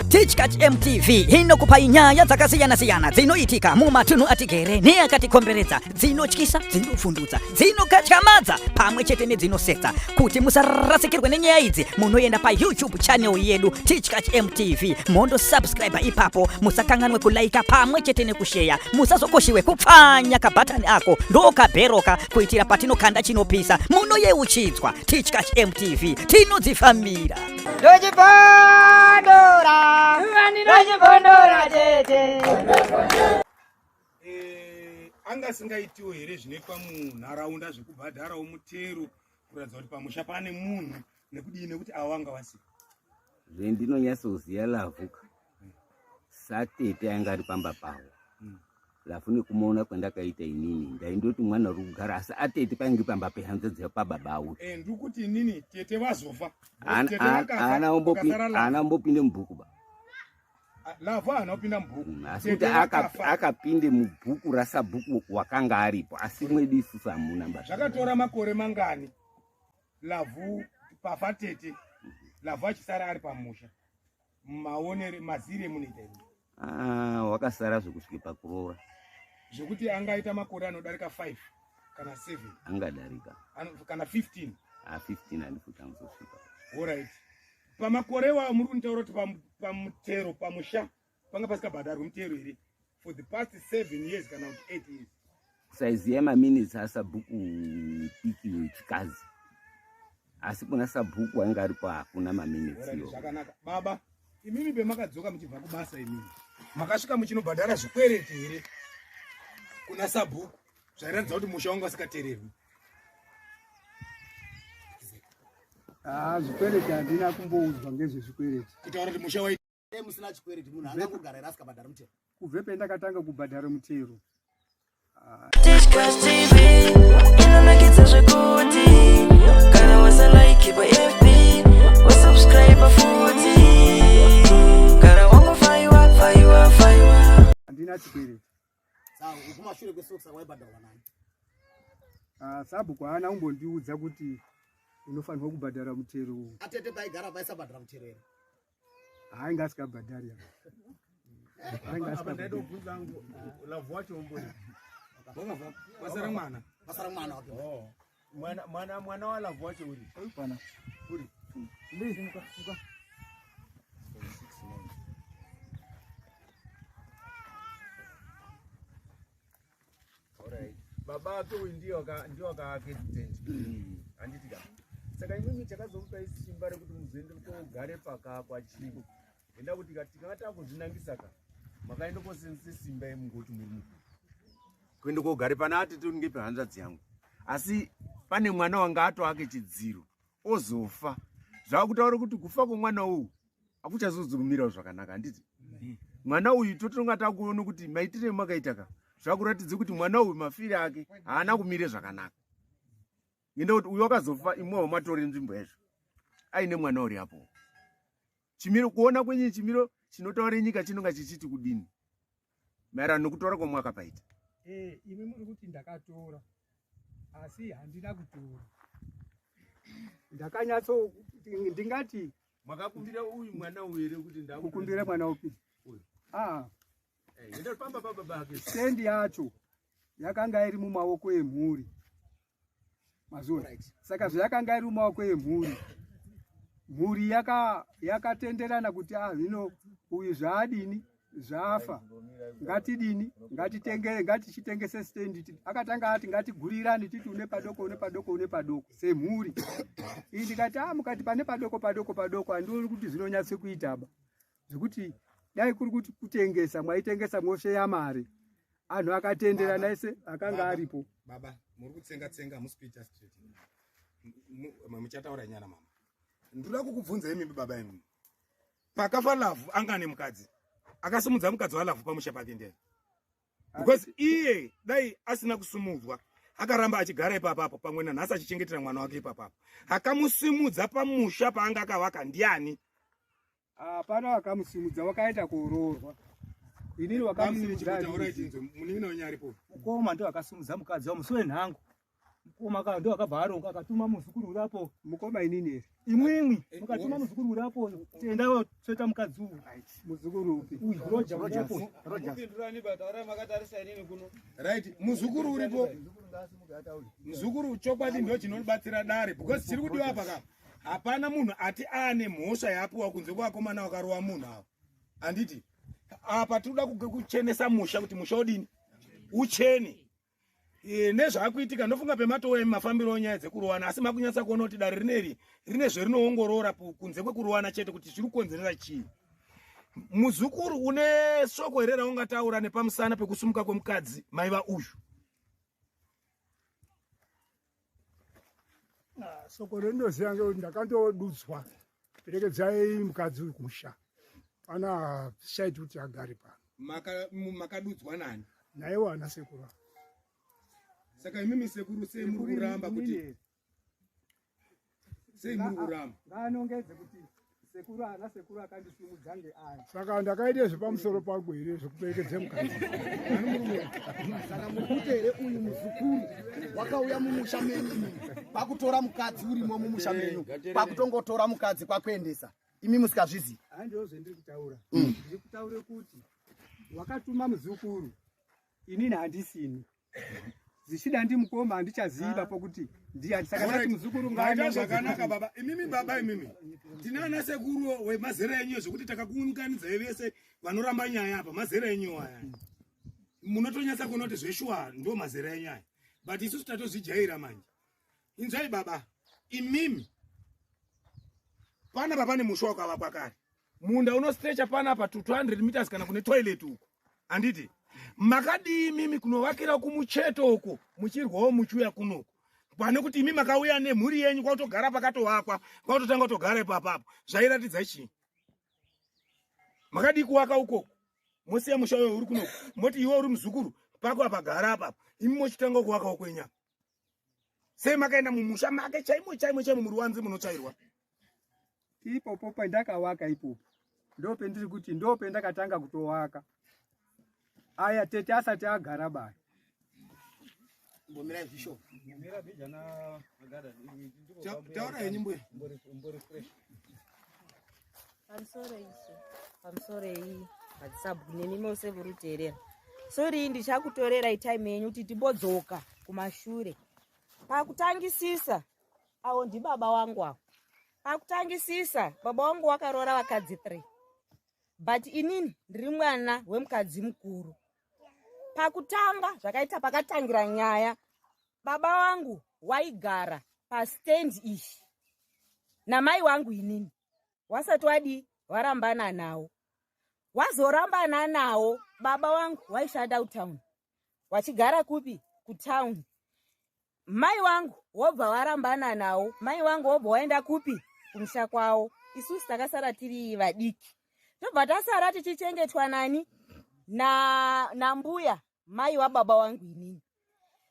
Tichkach MTV inokupai nyaya dzakasiyana-siyana dzinoitika mumatunhu atigere neakatikomberedza, dzinotyisa, dzinovhundutsa, dzinokatyamadza pamwe chete nedzinosetsa. Kuti musarasikirwe nenyaya idzi, munoenda paYouTube channel yedu Tichkach MTV mondosubscribe ipapo. Musakanganwe kulaika pamwe chete nekusheya. Musazokoshiwe kupfanya kabhatani ako ndokabheroka kuitira patinokanda chinopisa munoyeuchidzwa. Tichkach MTV tinodzifambira. Ndochibondora, ndochibondora tete. Eh, anga asingaitiwo here zvinoitwa munharaunda zvekubhadharawo mutero kuratidza kuti pamusha pane munhu nekudii nekuti avo vanga vasiko? Zvendinonyatsoziva Lavhuka satete anga ari pamba pavo. Lavhu nekumuona kwandakaita inini ndaindoti mwana uri kugara asi atete painge pamba pehanzvadzi yapababa avo. Eh, ndiri kuti inini tete vazofa. Tete vakafa, Haana vakasara Lavhu. kumbopinde mubhuku ba. Lavhu haana kupinda mubhuku. Asi kuti Tete vakafa. akapinde mubhuku rasabhuku wakanga aripo, asi mwedu isusu hamuna basa. Zvakatora makore mangani Lavhu pafa tete, Lavhu achisara ari pamusha? Maonere mazire emunoita imi. Ah, wakasara zvekusvike pakuroora. Zvekuti angaita makore anodarika 5 kana 7? Angadarika. Kana 15? Ah, 15 handifuti anozosvika. Alright. Pamakore iwayo muri kunitaura kuti pamutero pamusha panga pasikabhadharwi mutero here for the past 7 years kana kuti 8 years? Saizi yemaminitsi asabhuku piki wechikazi, asi kuna sabhuku ainge aripo hakuna maminitsi Alright, iwo. Zvakanaka. Baba, imimi pemakadzoka muchibva kubasa, imimi makasvika muchinobhadhara zvikwereti here kuna sabhuku zvairatidza kuti musha wanga usikatererwi? Ah, zvikwereti handina kumboudzwa ngezvezvikwereti. Kutaura kuti musha wai Dai musina chikwereti, munhu angangogara here asikabhadhari mutero? Kubve pendakatanga kubhadhara mutero. Tichkach TV inonakidza zvekuti kana wasalike pa FB, wasubscribe futi, kana wangofaiwa faiwa faiwa. Handina chikwereti. Saka kumashure kwesokisi waibhadharwa nani? Ah, sabhuku haana kumbondiudza kuti unofanirwa kubhadhara mutero uwu. Atete paigara paisabhadhara mutero here? Hainge asikabhadhari apa. Ainge Apa asikabhadhari. ndaitobvunza hangu Lavhu wacho umbori. Wakafa pasara mwana. Pasara mwana wake. Oh. Mwana mwana mwana wa Lavhu wacho uri. Pana. Uri. Muka, muka. Alright. Baba ake uyu ndiyo aka ndiyo akaake tent. Handiti ka. Saka imwimwi chakazomupa simba rekuti muzoende kogare pakakwa chii? Enda kuti tikanga takuzvinangisa ka. Makaenda kosenzesa simba emungoti muri mukuru. Kuenda kogare pana atete unenge pehanzvadzi yangu. Asi pane mwana wanga atoake chidziro ozofa. Zvakutaura kuti kufa kwemwana uyu hakuchazozokumirawo zvakanaka, handiti? Mwana uyu totonga takuona kuti maitire makaita ka zvakuratidza kuti mwana uyu mafiri ake haana kumire zvakanaka. Ngenda kuti uyu wakazofa imwewo matore nzvimbo yacho aine mwana uri apo. Chimiro kuona kwenyu chimiro chinotaura nyika chinonga chichiti kudini maererano nekutora kwamwakapaita? Eh, imi muri kuti ndakatora, asi handina kutora. Ndakanyatso ndingati Makakumbira uyu mwana uyu here kuti ndakukumbira mwana upi? Uyu. Ah. Eh, enda pamba pa baba ake. Stendi yacho yakanga iri mumaoko emhuri. Mazuva. Saka zvayakanga iri mumaoko emhuri, mhuri yakatenderana kuti ah, zvino uyu zvaadini, zvafa, ngatidini, ngatitenge, ngatichitengese stendi. Akatanga ati ngatigurirane, titi une padoko, une padoko, une padoko semhuri. Iyi ndikati ah, mukati pane padoko padoko padoko handioni kuti zvinonyatse kuita ba, zvekuti dai kuri kuti kutengesa mwaitengesa mwosheya mari. Anhu akatenderana ese akanga aripo. Baba, muri kutsenga tsenga, musi kuita straight. Muchataura nyana mama. Ndinoda kukubvunza imi baba imi. Pakafa Lavhu anga ane mukadzi. Akasimudza mukadzi waLavhu pamusha pake ndiye. Because iye dai asina kusumudzwa akaramba achigara ipapapo pamwe nanhasi achichengetera mwana wake ipapapo. Akamusimudza pamusha paanga akavaka ndiani? Hapana wakamusimudza, wakaenda kuroorwa. Inini wakamusimudza. Munin'ina wenyu aripo. Mukoma ndio akasimudza mukadzi wa musi wenhango. Mukoma ka ndo akabva aronga akatuma muzukuru urapo. Mukoma inini here? Imwimwi mukatuma muzukuru urapo tenda wotsveta mukadzi uyu. Muzukuru upi? Uyu Roger urapo. Pindurani ba taurai makatarisa inini kuno. Right, muzukuru uripo. Muzukuru chokwadi ndo chinobatsira dare because chiri kudiwa apa ka. Hapana munhu ati aane mhosva yaapiwa kunze kwevakomana vakarova munhu ava. Handiti? Apa tinoda kuchenesa musha kuti musha udini? Uchene. E, nezvaakuitika ndofunga pematouya mafambiro enyaya dzekurowana asi makunyatsa kuona kuti dare rineri rine zverinoongorora kunze kwekurowana chete kuti zviri kukonzeresa chii. Muzukuru une soko here raungataura nepamusana pekusumuka kwemukadzi maiva uyu? Ah, soko rendinoziva ngekuti ndakandodudzwa perekedzai mukadzi uyu kumusha pana zvichaiti kuti agare pano. Makadudzwa nani? Naiwo ana sekuru. Saka imimi sekuru sei muri kuramba kuti sei muri kuramba? Ngaanongedze kuti sekuru ana sekuru akandisimudza ngeaya. Saka ndakaita zvepamusoro pangu here zvekuperekedza mukadzi? Saka muri kuti here uyu muzukuru wakauya mumusha menyu imi kwakutora mukadzi urimo mumusha menyu kwakutongotora mukadzi kwakuendesa imi musikazvizivi? Handiwo zvendiri kutaura. Ndiri kutaura kuti wakatuma muzukuru inini handisini. Zvichida ndimukoma handichaziva pokuti ndiani. Saka ndati muzukuru ngaita zvakanaka baba. Imimi baba imimi tine ana sekuru wemazera enyu zvekuti takakuunganidzai vese vanoramba nyaya apa mazera enyu aya. Munotonyatsa kuona kuti zveshuwa ndo mazera enyu aya. But isusu tatozvijaira manje. Inzwai baba, imimi panapa pane musha wakavakwa kare. Munda unostrecha panapa to 200 meters kana kune toilet uko. Handiti? Makadii imimi kunovakira kumucheto uko muchirwawo muchiuya kunoku? Pane kuti imi makauya nemhuri yenyu kwakutogara pakatovakwa, kwakutotanga kutogara ipapapo. Zvairatidza chii? Makadii kuwaka ukoko? Mosiya musha uyo uri kunoku. Moti iwe uri muzukuru, pako apa gara apapo. Imi mochitanga kuwaka uko inyama. Sei makaenda mumusha make chaimo chaimo chaimo muruwanze munotsvairwa? Ipopo pandakawaka ipopo ndopendiri kuti ndopendakatanga kutowaka. Aya tete asati agara baya. Mbomirai zvisho. Mira bijana magada. Taura henyu mbuya. Mbori fresh. Pamusoro ishe, pamusoro iyi madzisabhuku nemi mose muri kuteerera. Sori ndichakutorerai time yenyu kuti timbodzoka kumashure. Pakutangisisa avo ndibaba wangu avo. Pakutangisisa baba wangu wakaroora vakadzi 3. But inini ndiri mwana wemukadzi mukuru. Pakutanga zvakaita pakatangira nyaya baba wangu waigara pastand iyi namai wangu inini. Wasati wadii warambana nawo. Wazorambana nawo baba wangu waishanda kutown. Wachigara kupi? Kutown. Mai wangu wobva warambana nawo. Mai wangu wobva waenda kupi? Kumusha kwawo. Isusu takasara tiri vadiki. Tobva tasara tichichengetwa nani? Na mbuya mai wababa wangu inini.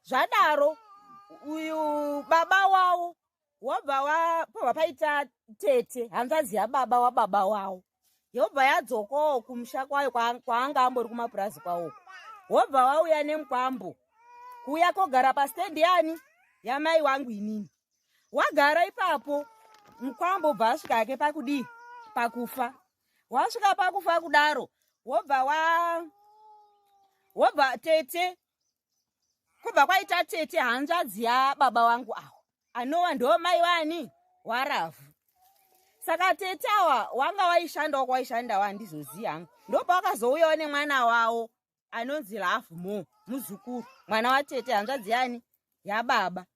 Zvadaro uyu baba wawo wobva pobva paita tete hanzvadzi yababa wababa wawo. Yobva yadzokawo kumusha kwayo kwaanga ambori kumapurazi kwawoko. Wobva wauya nemukwambo kuuya kogara pastendi yani yamai wangu inini. Wagara ipapo mukwambo bva asvika hake pakudii? Pakufa. Wasvika pakufa kudaro wobva tete kubva kwaita tete hanzvadzi yababa wangu awo anova ndo mai wani waravhu. Saka tete awa wanga waishandawo kwaishandawo handizozivi hangu. Ndopawakazouyawo nemwana wawo anonzi Lavhu muzukuru mwana watete hanzvadzi yani yababa.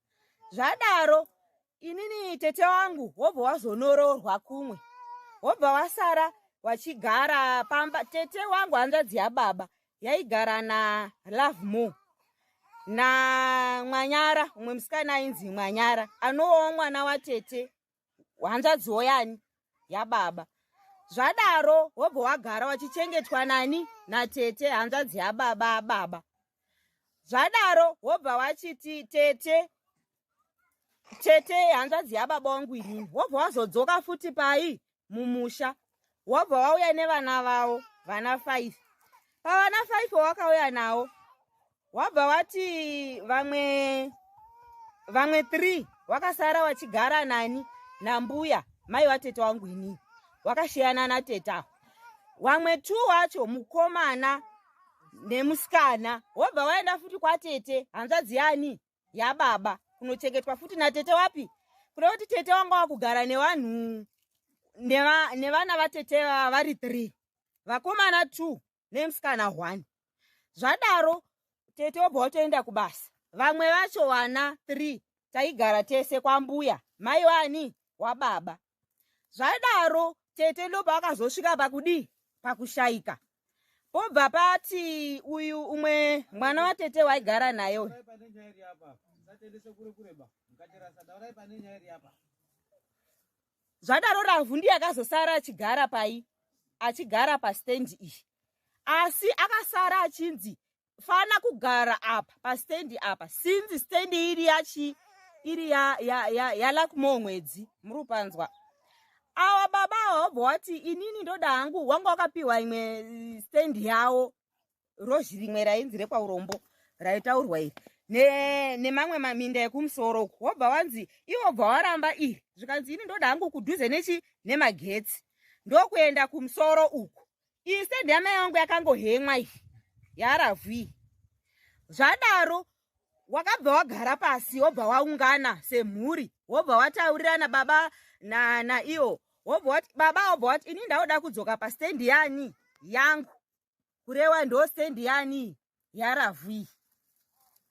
Zvadaro inini tete wangu wobva wazonoroorwa kumwe. Wobva wasara wachigara pamba tete wangu hanzvadzi yababa yaigara na Lavhu na Mwanyara, umwe musikana ainzi Mwanyara anowawo mwana watete hanzvadziwo yani yababa. Zvadaro wobva wagara wachichengetwa nani? Natete hanzvadzi yababa baba. Zvadaro wobva wachiti tete tete hanzvadzi yababa wangu inini. Wobva wazodzoka futi pai mumusha. Wobva wauya nevana vavo vana 5. Pavana 5 wakauya nawo wabva wati vamwe Vamwe 3 wakasara wachigara nani? Nambuya mai watete wangu inini, wakashiyana natete awo. Wamwe 2 wacho mukomana nemusikana wobva waenda futi kwatete, hanzvadzi yani yababa, kunochengetwa futi natete wapi? Kuda kuti tete wanga wakugara nevanhu nevana vatete vari 3, vakomana 2 nemusikana 1. Zvadaro tete wobva watoenda kubasa, vamwe vacho vana 3 taigara tese kwambuya mai wani wababa. Zvadaro tete ndobva akazosvika pakudii, pakushaika. Pobva pati uyu umwe mwana watete waigara naye uyu. Zvadaro Ravhu ndiye akazosara achigara pai, achigara pastendi iyi, asi akasara achinzi fana kugara apa pastendi apa, since stendi iri yachi iri yaLuckmore Mwedzi. Muri kupanzwa? Awa baba awa wabva wati inini ndoda hangu, wanga wakapiwa imwe stendi yawo, rozhi rimwe rainzi rekwaurombo raitaurwa iri nemamwe maminda ekumusoro uku, wobva wanzi iwo bva waramba iri, zvikanzi ini ndoda hangu kudhuze nechi nemagetsi, ndokuenda kumusoro uku. Iyi stendi yamai wangu yakangohemwa iyi yaRavhu iyi. Zvadaro wakabva wagara pasi, wobva waungana semhuri, wobva wataurirana baba naiwo, wobva wati baba, wobva wati ini ndauda kudzoka pastendi yani yangu, kurewa ndo stendi yani yaRavhu iyi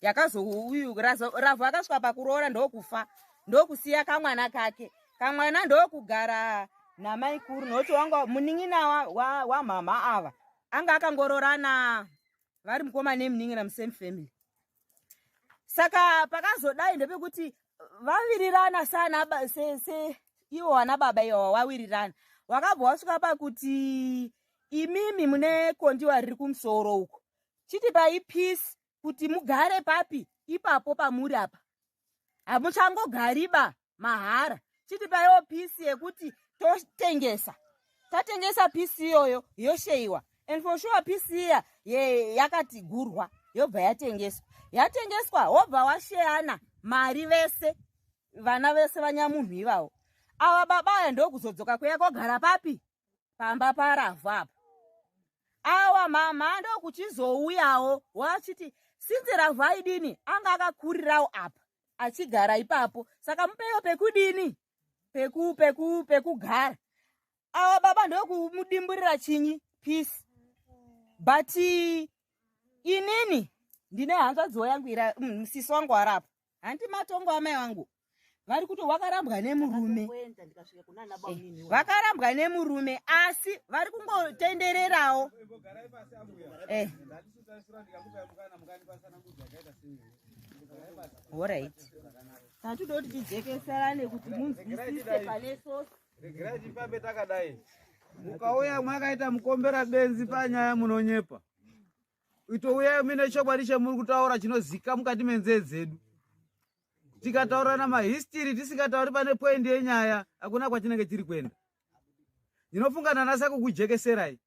yakazouyu. Ravhu akasvika pakuroora ndokufa, ndokusiya kamwana kake, kamwana ndokugara namaikuru, nokuti wanga munin'ina wamhamha wa, wa ava anga akangororana vari mukoma nemunin'ina musame family. Saka pakazodai ndepekuti vawirirana sana se, se, ivo vana baba ivo wawirirana, wakabva wasvika pakuti imimi mune kondiwa riri kumusoro uko, chitipai peace kuti mugare papi ipapo pamuri apa, hamuchangogariba mahara, chitipaiwo peace yekuti totengesa, tatengesa peace iyoyo yosheyiwa. And for sure peace iya yakati gurwa yobva yatengeswa, yatengeswa wobva washeyana mari vese, vana vese vanyamunhu ivavo. Ava baba aya ndokuzodzoka kuya kogara papi, pamba paRavhu apa. Awa mama ndokuchizouyawo wachiti sinzi Ravhu aidini, anga akakurirawo apa achigara ipapo, saka mupeyo pekudini, peku peku pekugara. Awa baba ndokumudimburira chinyi peace. But inini ndine hanzvadziwo yangu ira musisi wangu arapo, handi matongo amai vangu vari kuti wakarambwa nemurume, vakarambwa nemurume, asi vari kungotendererawo. Alright, tatoda kuti tijekeserane kuti munzwisise pane sosi. Regerai tifambe takadai. Mukauya mwakaita mukombera benzi panyaya munonyepa. Itouyai mune chokwadi chemuri kutaura chinozika mukati menzee dzedu. Tikataurana mahistiri tisingatauri pane poindi yenyaya, hakuna kwatinenge tiri kuenda. Ndinofunga nanasa kukujekeserai.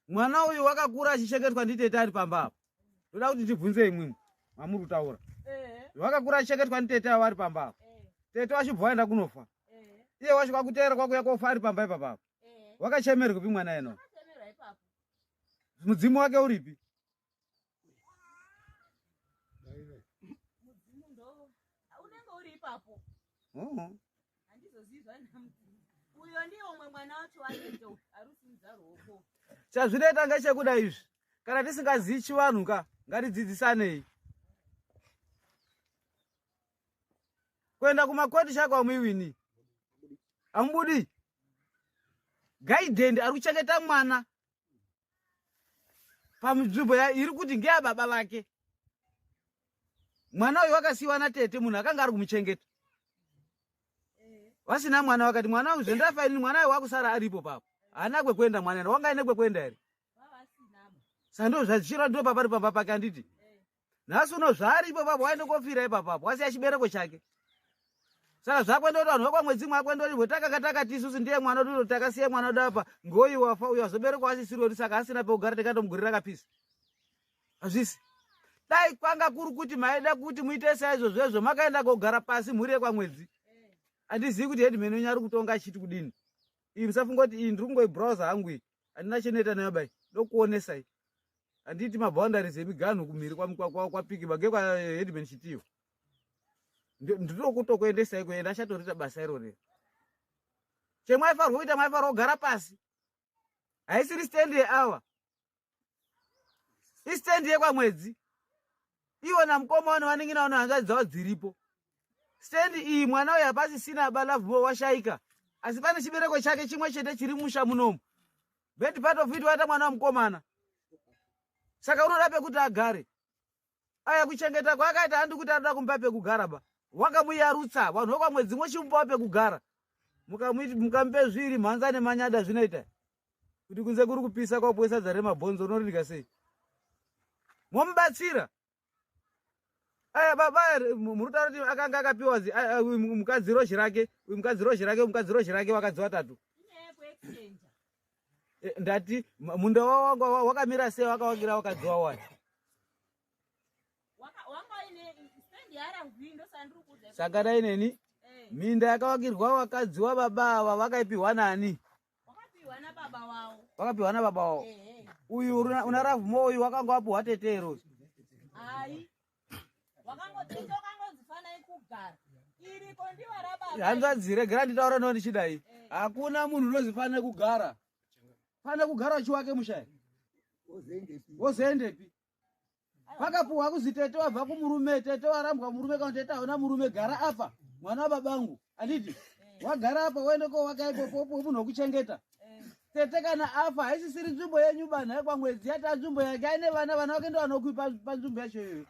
Mwana uyu wakakura achichengetwa nditete ari pamba apo. Ndoda kuti tibvunze imwimwi mamuri kutaura. Wakakura achichengetwa nditete avo ari pamba apo. Tete wachibva waenda kunofa. Iye wacho kwakuteera kwakuya kofa ari pamba ipapa apo. Wakachemerwa kupi mwana eno? Mudzimu wake uripi? Unenge uri ipapo. Uyo ndiye umwe mwana wacho waite ari kusimudza ruoko. Chazvinoita ngechekuda izvi, kana tisingazivi chivanhu ka, ngatidzidzisanei. Kuenda kumakoti chako hamuiwini, hamubudi. Guidance ari kuchengeta mwana panzvimbo iri kuti ngeyababa vake. Mwana uyu wakasiyiwa natete, munhu akanga ari kumuchengeta vasina mwana. Vakati mwana uyu zvendafa ini, mwana uyu wakusara aripo papo, haana kwekuenda. Mwana ena wanga aine kwekuenda here? Saka ndo zvazichira ndo papari pamba pake, handiti? Nhasi uno zvaaripo papo, waende kofira ipapo, wasiya chibereko chake. Saka zvakwenda kuti vanhu vekwamwedzi mwe akwenda kuti takanga takati isusu ndiye mwana wedu, takasiya mwana wedu apa, ngoyu wafa uyu azoberekwa asisiri wedu, saka asina pekugara, tikatomugurira kapisi. Hazvisi. Dai kwanga kuri kuti maida kuti muite saizvozvo izvo, makaenda kogara pasi mhuri yekwamwedzi. Handizivi kuti headman wenyu ari kutonga achiti kudini. Iyi musafunga kuti iyi ndiri kungoibrowser hangu iyi, handina chinoita nayo bai, ndokuonesai. Handiti maboundaries emiganhu kumhiri kwapikiba ngekwaheadman Chitiyo. Ndinokutokuendesai kuenda achatorita basa irorero. Chemwaifanirwa kuita, mwaifanirwa kugara pasi. Haisiri stand yeawa, istand yekwamwedzi. Iwo namukoma wano vanenge naona hanzvadzi dzavo dziripo. Stand iyi mwana uyu hapasisina baLovemore washaika, asi pane chibereko chake chimwe chete chiri musha munomu. Bad part of it, waita mwana wamukomana, saka unoda pekuti agare. Aya kuchengeta kwaakaita, handi kuti anoda kumupa pekugara ba. Wakamuyarutsa vanhu vekwamwedzi, mochimupawo pekugara, mukamupe zviri mhanza nemanyada. Zvinoita kuti kunze kuri kupisa, kwapuwe sadza remabhonzo, unoridya sei? Momubatsira. Aya baba, muri kutaura kuti akanga akapiwa uyu mukadzi rozhi rake, uyu mukadzi rozhi rake, uyu mukadzi rozhi rake, vakadzi vatatu. Ndati munda wavo wanga wakamira sei? Wakawakira vakadzi wawani? Saka neni minda yakawakirwa vakadzi wababa ava vakaipiwa nani? Vakapiwa nababa wavo. Uyu una Lovemore uyu wakanga wapiwa tetero? Hai, wakangotete wakangonzi kugara iriko ndiwa rababa. Hanzvadzi, regera nditaura nawo ndichidai. Hakuna munhu unozi fane kugara, fane kugara uchiwake mushaya wozoendepi? Pakapuhwa kuzi tete wabva kumurume, tete warambwa murume, kana tete hauna murume, gara apa mwana wababangu, handiti? Wagara apa, woende kowaka ipopo, upuwe munhu wekuchengeta. Tete kana afa, haisisiri nzvimbo yenyu banhu yekwamwedzi, yata nzvimbo yake aine vana, vana vake ndo vanokuipa panzvimbo yacho iyoyo.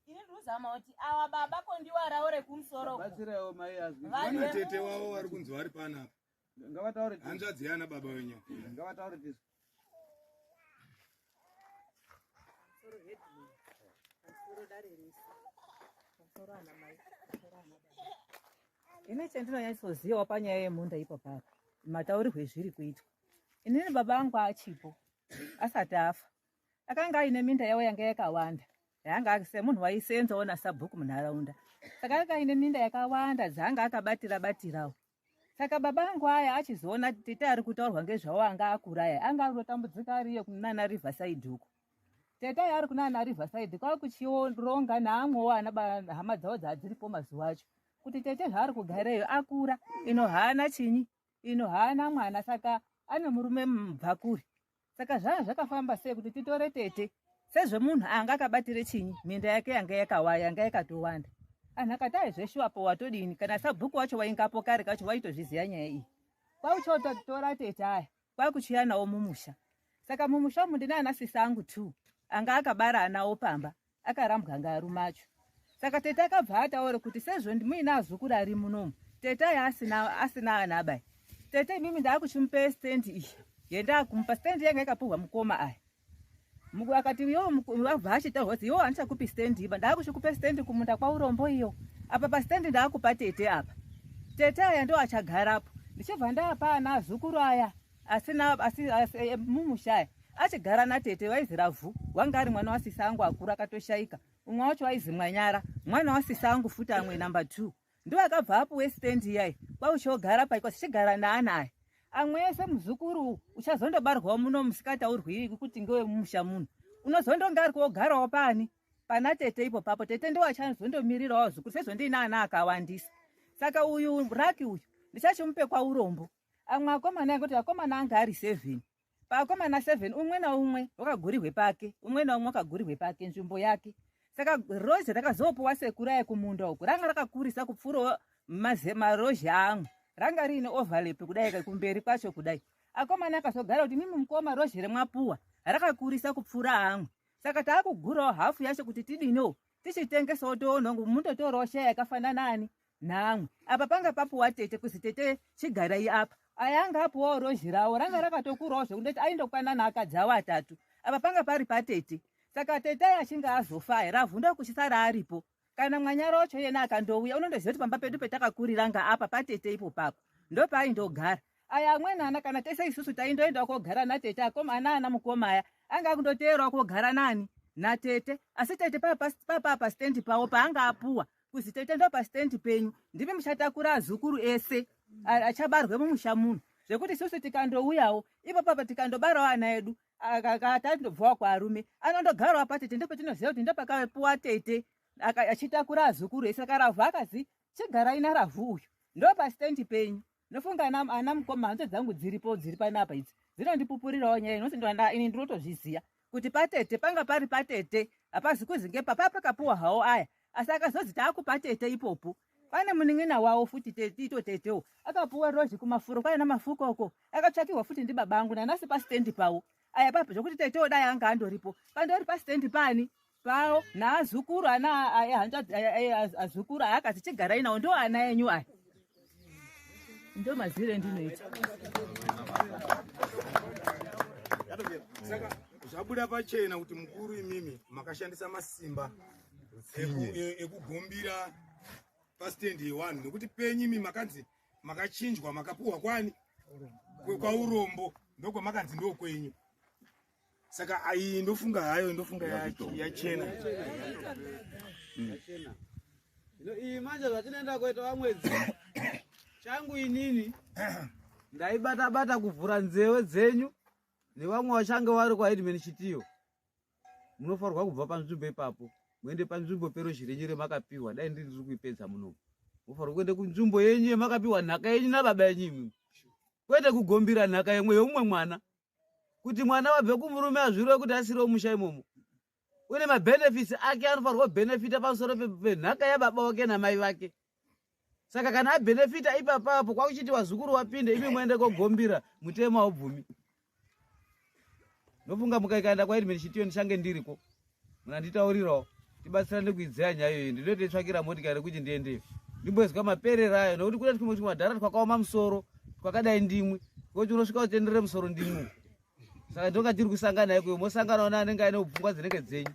Ini ndikuzama kuti awa baba kondiwa rawo rekumusoro. Batsiraiwo mai azwi. Vanhu Vana tete wavo vari kunzi vari panapa. Ngavataure tisu. Hanzvadzi yana baba wenyu. Ngavataure tisu. Pamusoro headman, pamusoro dare rese, pamusoro ana mai, pamusoro ana baba. Ini chandinonyatsozivawo panyaya yemunda ipapo mataurirwo ezviri kuitwa, inini baba angu achipo, asati afa, akanga aine minda yavo yanga yakawanda, yanga semunhu waisenzawo nasabhuku munharaunda, saka anga aine minda yakawanda dzaanga akabatira batirawo. Saka baba angu aya achizoona tete ari kutaurwa ngezvawo anga akura aya, anga ari kutotambudzika ariyo kunana Riverside uko. Tete aya ari kunana Riverside, kwakuchironga naamwewo ana hama dzavo dzadziripo mazuva acho kuti tete zvaari kugareyo akura ino, haana chinyi ino, haana mwana, saka ane murume mubvakuri. Saka zvanga zvakafamba sei kuti titore tete sezvemunhu anga akabatire chinyi minda yake yanga yakawaya, yanga yakatowanda? Anhu akati ai zveshuwapo watodini, kana sabhuku wacho waingapo kare kacho waitozviziva nyaya iyi, kwauchototora tete aya kwakuchiya nawo mumusha. Saka mumusha umu ndine ana sisi angu two anga akabara anawo pamba, akarambwa ngaarume acho. Saka tete akabva ataura kuti sezvo muine azukuru ari munomu, tete aya asina ana abai, tete imimi ndaakuchimupe stendi iyi yendakumupa. Stendi yanga yakapuhwa mukoma aya. Akati yo abva achitaurwa kuti iwo handichakupi stendi iba, ndaakuchikupe stendi kumunda kwaurombo iyo. Apa pastendi ndaakupa tete apa, tete aya ndo achagarapo, ndichibva ndapa ana azukuru aya asina asi mumusha aya achigara natete. Vaizi Ravhu, wanga ari mwana wasisi angu akuru akatoshaika. Umwe wacho aizi Mwanyara, mwana wasisi angu futi amwe namba 2, ndo akabva apuwe stendi iyai, kwauchogara paikwa tichigara naana aya amwe ese. Muzukuru uchazondobarwawo muno musikataurwi kuti ngewemumusha muno, unozondonge ari kuogarawo pani pana tete ipo papo. Tete ndo achazondomirirawo zukuru sezvo ndiine ana akawandisa. Saka uyu Raki uyu ndichachimupe kwaurombo. Amwe akomana angoti akomana anga ari 7. Paakomana 7, umwe naumwe wakagurirwe pake, umwe naumwe wakagurirwe pake nzvimbo yake. Saka rozi rakazopuwa sekuru aya kumunda uku ranga rakakurisa kupfuurawo marozhi amwe, ranga riine overlap kudai kumberi kwacho kudai. Akomana akazogara kuti mimi mukoma, rozhi remwapuwa rakakurisa kupfuura amwe, saka taakugurawo hafu yacho kuti tidiniwo tichitengesawo, toona mundotorawo share yakafanana ani naamwe. Apa panga papuwa tete kuzi tete chigarai apa. Aya anga apuwawo rozhi rawo ranga rakatokurawo zvekundoti aindokwana naakadzi awo atatu. Apa panga pari patete. Saka tete aya achinge azofa aya, Ravhunda kuchisara aripo. Kana Mwanyara wacho iyena akandouya, unondoziva kuti pamba pedu petakakurira ngaapa patete ipo papo ndopaaindogara. Aya amweni ana kana tese isusu taindoendawo kogara natete. Ana ana mukoma aya anga akundoteerawo kogara nani? natete asi tete papa pastendi pavo paanga apuwa kuzi tete ndo pastendi penyu ndimi muchatakura azukuru ese achabarwe mumusha muno zvekuti isusu tikandouyawo ipo papa tikandobarawo ana edu akatandobvawo kwarume anondogarawo patete ndopatinoziva kuti ndopakapuwa tete achitakura azukuru ese saka ravhu akazi chigarai naravhu uyu ndopastendi penyu ndofunga ana mukoma hanzvadzi dzangu dziripo dziri panapa idzi dzinondipupurirawo nyaya inoti ini ndinotozviziva kuti patete panga pari patete hapazi kuzi ngepapa pakapuwa hawo aya asi akazozi taakupatete ipopo pane munin'ina wawo futi ito tetewo akapuwa rozhi kumafuro kwaina mafukoko akatsvakirwa futi ndibaba angu nanasi pasitendi pawo aya papo zvokuti tetewo dai anga andoripo pandori pasitendi pani pawo naazukuru ana hanzvadzi azukuru aakazi chigarai nawo ndo ana enyu aya ndo mazire endinoita. Saka zvabuda pachena kuti mukuru imimi makashandisa masimba ekugombira pasitendi yewanhu nekuti penyu imi makanzi makachinjwa makapuhwa kwani kwaurombo ndokwamakanzi ndokwenyu. Saka iyi ndofunga hayo ndofunga yachena. Iyi manje zvatinoenda kuita vamwedzi changu inini ndaibata bata kuvhura nzewe dzenyu nevamwe vachange vari kwaHeadman Chitiyo. Munofanirwa kubva panzvimbo ipapo muende panzvimbo perozhi renyu remakapiwa. Dai ndiri ndiri kuipedza munomu. Munofanirwa kuenda kunzvimbo yenyu yemakapiwa nhaka yenyu nababa yenyu imimi, kwete kugombira nhaka yemwe yeumwe mwana kuti mwana wabve kumurume azvirove kuti asiriwo musha imomo. Une mabenefits ake anofanirwa kubenefita pamusoro penhaka yababa wake namai vake. Saka kana abenefita ipapapo kwakuchiti vazukuru vapinde imi muende kogombira mutemo haubvumi. Ndofunga mukaikaenda kwaHeadman Chitiyo ndichange ndiriko munanditaurirawo tibatsirane kuidzeya nyaya iyoyi. Ndinotoitsvakira motikari kuti ndiendeyo ndimboizwa maperero ayo nekuti kune twumwe tumadhara twakaoma musoro twakadai ndimwi kuti unosvika utenderere musoro ndimwi. Saka ndonga tiri kusangana ikoyo mosanganawo neanenge aine pfungwa dzinenge dzenyu.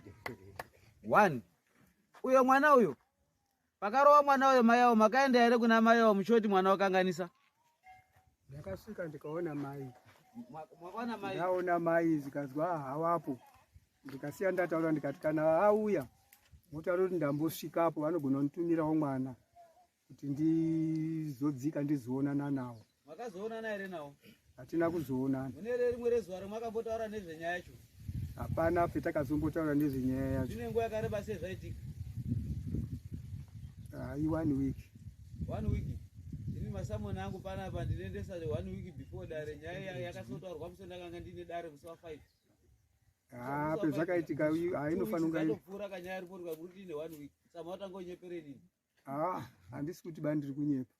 One uyo mwana uyo pakarova mwana uyo mai avo makaenda here kuna mai avo muchoti mwana wakanganisa? Ndakasvika ndikaona mai. Makaona mai? Ndaona mai zvikazwa hawapo. Ndikasiya ndataura ndikati kana auya motaura kuti ndambosvikapo vanogona kunditumirawo mwana kuti ndizodzika ndizoonana nawo. Makazoonana here nawo? Hatina kuzoonana. Mune rimwe rezuva ramwakambotaura nezvenyaya yacho? Hapana petakazombotaura nezvenyaya yacho. Zvine nguva yakareba sei zvaitika? I 1 week. 1 week. Ini masamoni angu panapa ndinoendesa 1 week before dare. Nyaya yakasotaurwa musi ndakanga ndine dare musi wa 5. Pezvakaitika hainofanira kunge pfuura kanyaya ripoti kwakuti ine 1 week. Saka matanga unyepere nini? Handisi kuti bandiri kunyepa.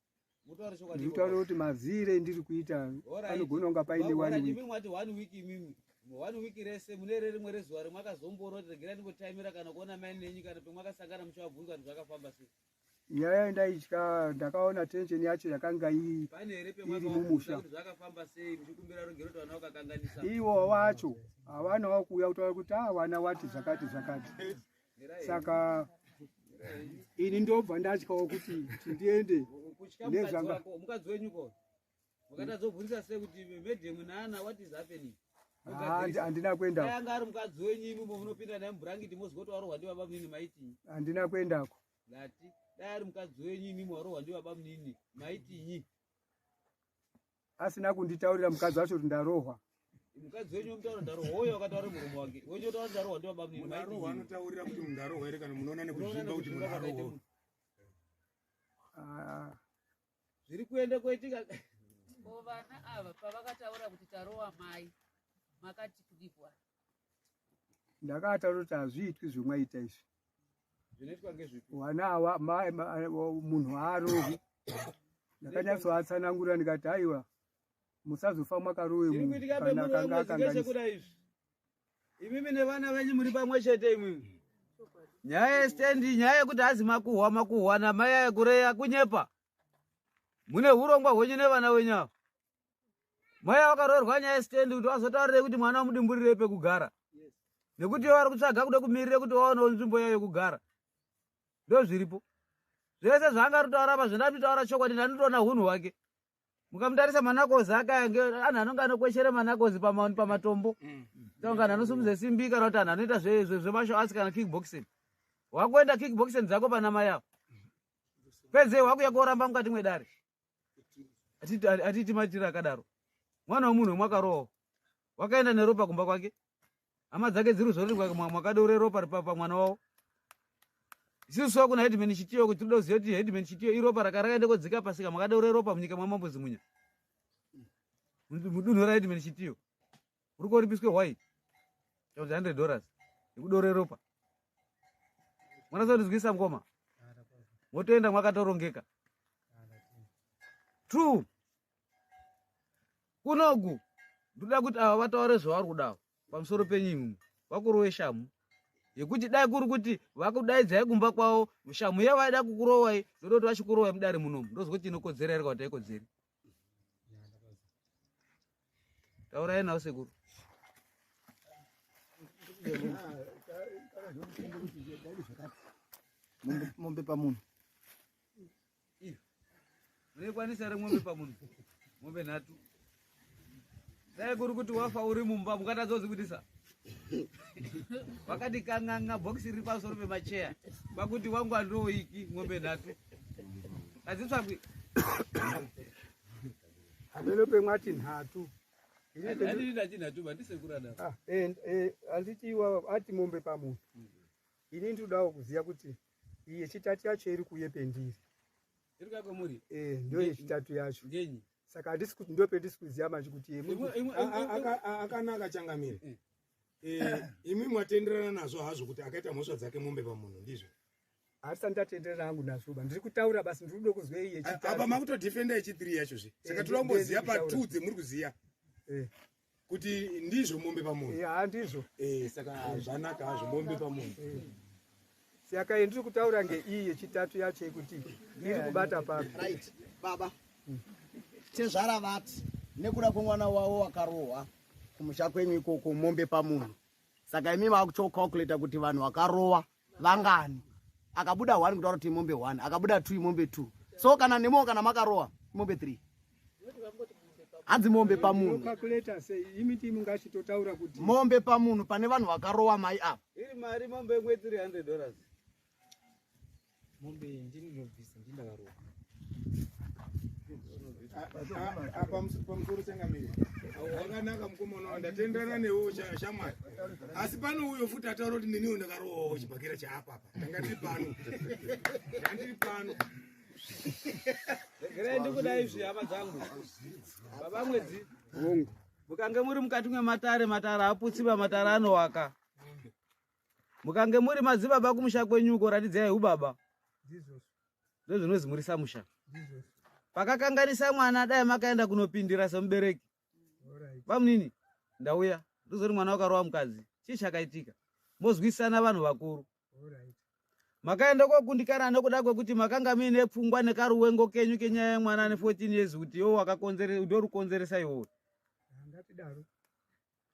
Mutaure chokwadi. Ndikutaura kuti mazire ndiri kuita anogona kunga paine 1 week. Imimi mwati 1 week imimi. 1 week rese mune rimwe rezuva remwakazomboona kuti regerai ndimbotaimira kana kuona mai nenyu kana pemwakasangana muchavabvunza kuti zvakafamba sei. Nyaya ndaitya ndakaona tension yacho yakanga iri mumusha. Zvakafamba sei muchikumbira rugero kuti vana vakakanganisa. Iwo wacho havana kuuya kutaura kuti vana wati zvakati zvakati. Saka ini ndobva ndatyawo kuti ndiende nezvanga. Mukadzi wenyu ko makatazobvunza sei kuti madam naana what is happening? Handina kuendako. Anga ari mukadzi wenyu imi munopinda naye mubhurangiti mozwa kuti warohwa ndibaba munini maitinyi. Handina kuendako. Ndati dai ari mukadzi wenyu imi warohwa ndibaba munini maitinyi. Asina kunditaurira mukadzi wacho kuti ndarohwa. Mukadzi wenyu mutaura ndarohwa uyo akataura murume wake. Wenyu otaura ndarohwa ndibaba munini maitinyi. Munhu arohwa anotaurira kuti munhu arohwa here kana munoona nekuzvimba kuti munhu arohwa. Zviri kuenda koitika. Ko vana ava pavakataura kuti tarowa mai makati kudikwa. Ndakataura kuti hazviitwi zvemwaita izvi. Zvinoitwa ngezvipi? Vana ava mai munhu haarohwi. Ndakanyatsoatsanangura ndikati aiwa musazofa mwakarowe munhu kana akanga akanganisa. Imimi nevana venyu muri pamwe chete imimi. Nyaya yestendi nyaya yekuti hazi makuhwa makuhwa namai ayekureya kunyepa. Mune hurongwa hwenyu nevana wenyu ava. Mai vakaroorwa nyaya yestendi kuti vazotaurire kuti mwana wamudimburirei pekugara. Nekuti vari kutsvaga kuda kumirire kuti vaonewo nzvimbo yayo yekugara. Ndozviripo. Zvese zvaanga arikutaura apa zvandatotaura chokwadi ndanotoona hunhu hwake. Mukamutarisa manakozi ake anhu anonge anokweshere manakozi pamatombo. Tonga vanhu anosumudza simbi kana kuti anhu anoita zvemasho arts kana kickboxing. Wakuenda kickboxing dzako pana mai avo. Pedze wakuya koramba mukati mwedare. Atiti maitiro akadaro. Mwana wemunhu mwakarohwa. Wakaenda neropa kumba kwake. Hama dzake dziri zvori mwakadeure ropa pamwana wavo. Isusu wakuna headman Chitiyo kuti tinoda kuziva kuti headman Chitiyo iropa rakaenda kodzika pasika mwakadeure ropa munyika mwamambo Zimunya. Mudunhu raheadman Chitiyo. Uri koripiswe hwai? Kuti $100 yekudore ropa. Mwanasa mukoma. Motoenda mwakatorongeka. True. Kunoku ndoda kuti ava vataure zvavari kudawo pamusoro penyu imimi vakurowe shamhu yekuti dai kuri kuti vakudaidzai kumba kwavo shamhu yavaida kukurowai ndoda kuti vachikurowai mudare munomu ndozwa kuti inokodzera here kana kuti haikodzeri. Taurai nawo sekuru. Mombe pamunhu. Munokwanisa here mombe pamunhu? Mombe nhatu. Dai kuri kuti wafa uri mumba mukatadza kudzibudisa. Wakati kang'ang'a bhokisi riri pamusoro pemacheya. Kwakuti wangu andooiki mombe nhatu. Hadzitsvakwi. Hameno pemwati nhatu. Handiti ndati nhatu handisekuru adaro. Handiti iwawa ati mombe pamunhu. Ini ndinodawo kuziva kuti iyi yechitatu yacho iri kuuye pendiri. Iri kuuya kwamuri? Ndiyo yechitatu yacho. Ngenyi? Saka handisi kuti ndo pendisi kuziva manje kuti Akanaka changamire. Imi mwatenderana nazvo hazvo kuti akaita mhosva dzake mombe pamunhu ndizvo? Handisati ndatenderana hangu nazvo ba. Ndiri kutaura basi ndiri kuda kuzwa iyi yechitatu. Apa makutodefenda yechi3 yacho zve. Saka toda kumboziva pa2 dzemuri kuziva. Kuti ndizvo mombe pamunhu. Ya ndizvo. Saka zvanaka hazvo mombe pamunhu. Saka ndiri kutaura ngeiyi yechitatu yacho yekuti iri kubata papi. Right. Baba. Tezvara vati nekuda kwemwana wavo wakarohwa kumusha kwenyu ikoko mombe pamunhu. Saka imi makuchocalculata kuti vanhu vakarohwa vangani. Akabuda 1 kutaura kuti mombe 1, akabuda 2 mombe 2. So kana nemo kana makarohwa mombe 3. Hanzi mombe pamunhu. Calculator sei imi timi ngachitotaura kuti mombe pamunhu pane vanhu vakarohwa mai apa. Iri mari mombe imwe $300. Mombe ndini ndinobvisa ndini ndakarohwa. Apa pamusoro changamire. Wakanaka mukomana wangu ndatenderana newe shamwari. Asi pano uyo futi ataura kuti ndiniwo ndakarohwawo chibhakera chaapa apa. Ndanga ndiri pano. Ndanga ndiri pano. Regerai ndikudai izvi hama dzangu. Baba Mwedzi. Mukange muri mukati mwematare, matare aputsiba, matare anowaka. Mukange muri madzibaba kumusha kwenyu uko ratidzai hubaba. Ndozvinozi muri samusha. Pakakanganisa mwana dai makaenda kunopindira semubereki. Bamunini ndauya ndozoti mwana wakarova mukadzi. Chii chakaitika? Mozwisana vanhu vakuru. Makaenda kokundikana nekuda kwekuti makanga muine pfungwa nekaruwengo kenyu kenyaya yemwana ane 14 years kuti iwo wakakonzeresa ndorukonzeresa iwowe. Ngatidaro.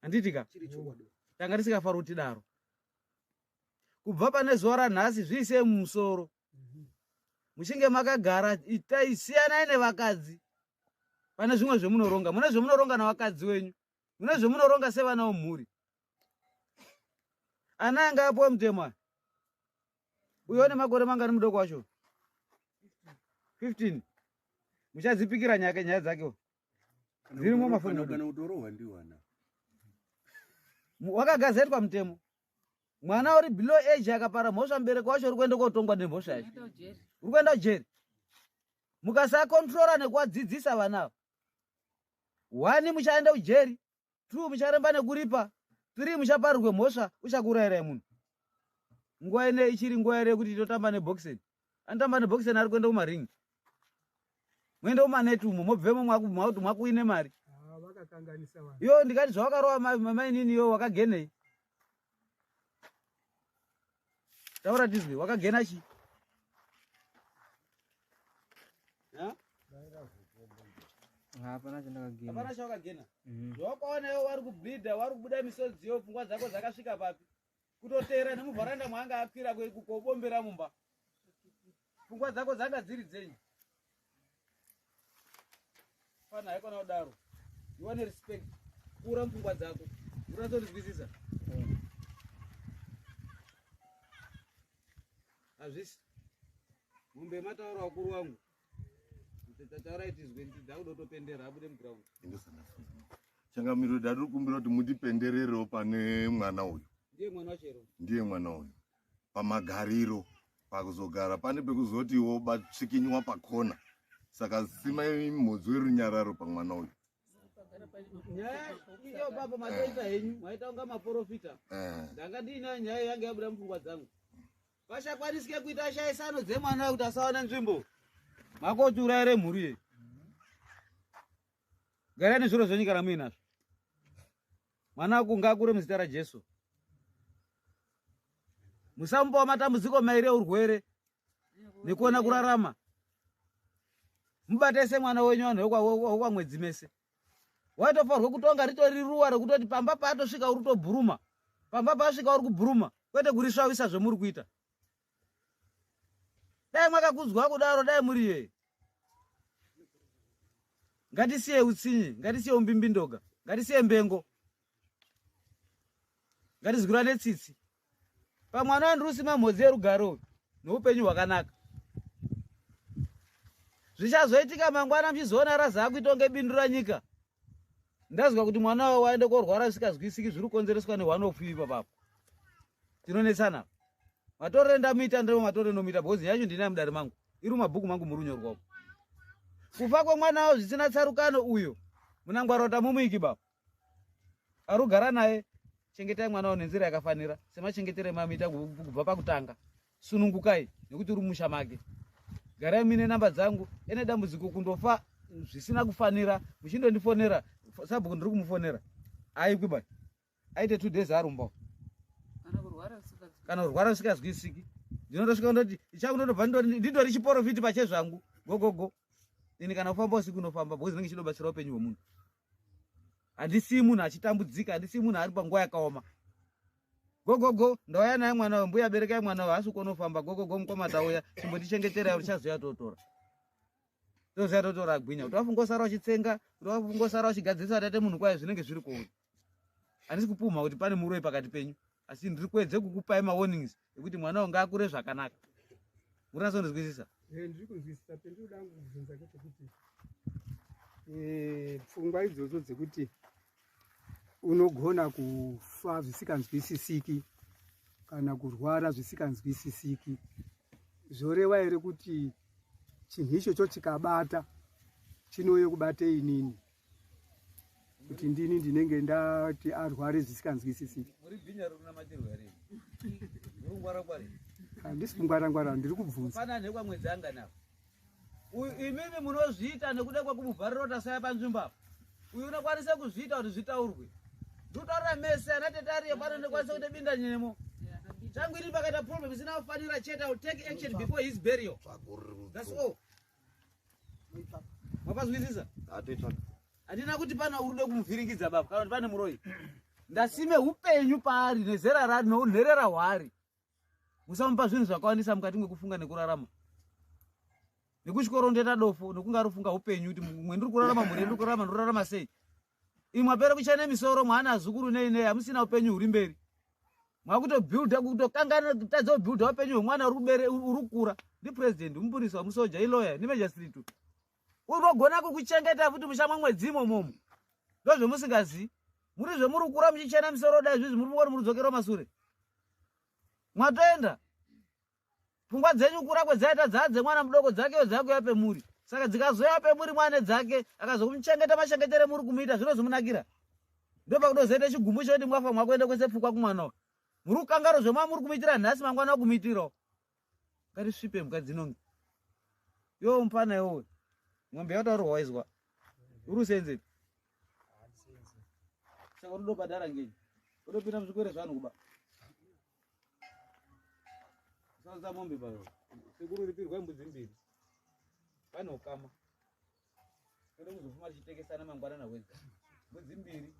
Handiti ka? Tanga tisingafari kuti tidaro. Kubva pane zuva ranhasi zviisei mumusoro. Muchinge makagara itai siyanai nevakadzi. Pane zvimwe zvemunoronga, mune zvemunoronga navakadzi wenyu. Mune zvemunoronga sevana vemhuri. Ana anga apuwe mutemo aya. Uyo une makore mangani mudoko wacho? 15. Muchadzipikira nyaya dzake. Dzirimo mafoni. Kana utorohwa ndiwana. Wakagazetwa mutemo. Mwana uri below age akapara mhosva mubereki wacho uri kuenda kotongwa nemhosva yacho. Uri kuenda kujeri. Mukasakontrora nekuvadzidzisa vana ava. 1 muchaenda kujeri, 2 mucharemba nekuripa, 3 muchaparirwe mhosva uchakuurayirai munhu. Nguva ine ichiri nguva here yekuti totamba neboxing. Anotamba neboxing ari kuenda kumaringi. Muende kumaneti umo mobvemo mwakuine mari. Vakakanganisa vanhu. Yo ndikati zvawakarova mainini yo wakagenei? Taura tizwe wakagena chi? Hapana chandakagena. Hapana chawakagena. Zvawakaona iwe vari kubleeda, vari kubuda misodzi yo pfungwa dzako dzakasvika papi? Kutoteera nemuvharanda mwaanga akwira kukobombera mumba. Pfungwa dzako dzanga dziri dzenyu. Fana haikona kudaro. Iwane respect. Kura mupfungwa dzako. Unatondizwisisa? Hazvisi. Mombe mataura wakuru wangu. Taurai tizwe ndakudotopendera abude muground. Changamiro ndari kukumbira kuti mutipendererewo pane mwana uyu. Ndiye mwana wacho Ndiye mwana uyu. Pamagariro pakuzogara pane pekuzotiwo batsvikinywa pakona. Saka simai mhodzi werunyararo pamwana uyu. Nyaya iyo baba matoita henyu maita kunga maporofita. Ndanga ndiinayo nyaya yange yabuda mupfungwa dzangu. Pashakwanisike kuita shaisano dzemwana kuti asawane nzvimbo. Makotiurayire mhuri ye. Garai nezviro zvenyu kana muinazvo. Mwana wako ngaakure muzita raJesu. Musamupawo matambudziko mairi eurwere nekuona kurarama. Mubate semwana wenyu vanhu vekwamwedzi mese. Waitofanirwa kutonga ritori ruwa rekutoti pamba paatosvika uri kutobhuruma. Pamba paasvika uri kubhuruma kwete kurisvavisa zvemuri kuita. Dai mwakakudzwa kudaro dai muri yeye. Ngatisiye utsinye, ngatisiye umbimbindoga, ngatisiye mbengo. Ngatizwirane tsitsi. Pamwana wandiri mhodzi yerugare uyu neupenyu hwakanaka. Zvichazoitika mangwana muchizoona raza kuita kunge bindu ranyika. Ndazwa kuti mwana wawo waende korwara zvisikazwisiki zviri kukonzereswa nehwana upfupi ipapapo. Tinonetsana. Matorere ndamuita ndiro matorere ndomuita because yacho ndinayo mudare mangu. Iri mumabhuku mangu muri kunyorwa umu. Kufa kwemwana wawo zvisina tsarukano uyo. Munangwarota mumuiki baba. Arugara naye chengetai mwana wawo nenzira yakafanira semachengetere mamuita kubva pakutanga. Sunungukai nekuti uri mumusha make. Garai muine namba dzangu ene dambudziko kundofa zvisina kufanira muchindondifonera sabhuku ndiri kumufonera aikwi bai aite 2 days arumba kana kurwara zvisikazwisiki ndinotosvika ndoti ichakundotobva ndindori chiporofiti pachezvangu gogogo ini kana kufamba usiku unofamba because ndinenge chidobatsira upenyu hwemunhu. Handisii munhu achitambudzika, handisii munhu ari panguva yakaoma. Gogogo ndauya naye mwana uyu, mbuya berekai mwana uyu, haasi kuonofamba. Gogogo mukoma tauya, chimbondichengeterai uchazoya totora. Tozoya totora agwinya. Kuti wafunga usara uchitsenga, kuti wafunga usara uchigadzirisa tate munhu kwaye zvinenge zviri kuuri. Handisi kupumha kuti pane muroyi pakati penyu, asi ndiri kuedze kukupai mawarnings ekuti mwana uyu ngaakure zvakanaka. Muri kunyatsondinzwisisa? Ndiri kunzwisisa. Pendinoda hangu kubvunza ngechekuti pfungwa idzodzo dzekuti unogona kufa zvisikanzwisisiki kana kurwara zvisikanzwisisiki zvoreva here kuti chinhu ichocho chikabata chinouye kubate inini kuti ndini ndinenge ndati arware zvisikanzwisisiki? Muri bhinya riri kunamatirwa here? Muri kungwara-ngwara? Handisi kungwara-ngwara, ndiri kubvunza. Pana nekwamwedzi angani apa? Uyu imimi munozviita nekuda kwekumuvharira kuti asaya panzvimbo apa. Uyu unokwanisa kuzviita kuti zvitaurwe. Ndikutaurira mese ana tete ariyo pano ndikwanisa kuita binda nyemo. Changu ini pakaita problem isina kufanira chete, I will take action before his burial. That's all. Mapazwisisa? Handina kuti pana uri kuda kumuvhiringidza baba kana kuti pane muroyi. Ndasime upenyu paari nezera rari neunherera hwaari. Musamupa zvinhu zvakawandisa mukati mwekufunga nekurarama. Nekuchikoro ndoita dofo nekunge ari kufunga upenyu kuti mumwe ndiri kurarama mhuri ndiri kurarama ndiri sei. Imwe mwapera kuchena misoro mwana azukuru nei nei hamusina upenyu huri mberi. Mwakutobhuilda kutokangana kutadza kubhuilda upenyu hwemwana uri kukura. Ndi president, mupurisa, musoja, iloya, ni magistrate. Unogona kukuchengeta futi musha mwamwedzi imomomo. Ndozvemusingazivi. Muri zvemuri kukura muchichena misoro dai zvizi muri kungoti muri kudzokera masure. Mwatoenda. Pfungwa dzenyu kukura kwedzaita dzaa dzemwana mudoko dzakewo dzakuya pemuri. Saka dzikazoya pemuri mwane dzake akazokumuchengeta machengetere muri kumuita zvinozomunakira. Ndopakutozoita chigumbu chekuti mwafa mwakuenda kwese pfungwa kumwana uyu. Muri kukangaro zvemwa muri kumuitira nhasi mangwana kumuitirawo. Ngatisvipe mukadzi nonge. Yo mupfana iwowe. Ng'ombe yataurwa waizwa. Uri usenzepi? Saka unodobhadhara ngenyi? Unopinda muzvikwere zvanhu kuba. Usaza mombe bayo. Sekuru ripirwa mbudzi mbiri. Pane ukama. Toda kuzofuma tichitekesana mangwana nawedza. Mbudzi mbiri.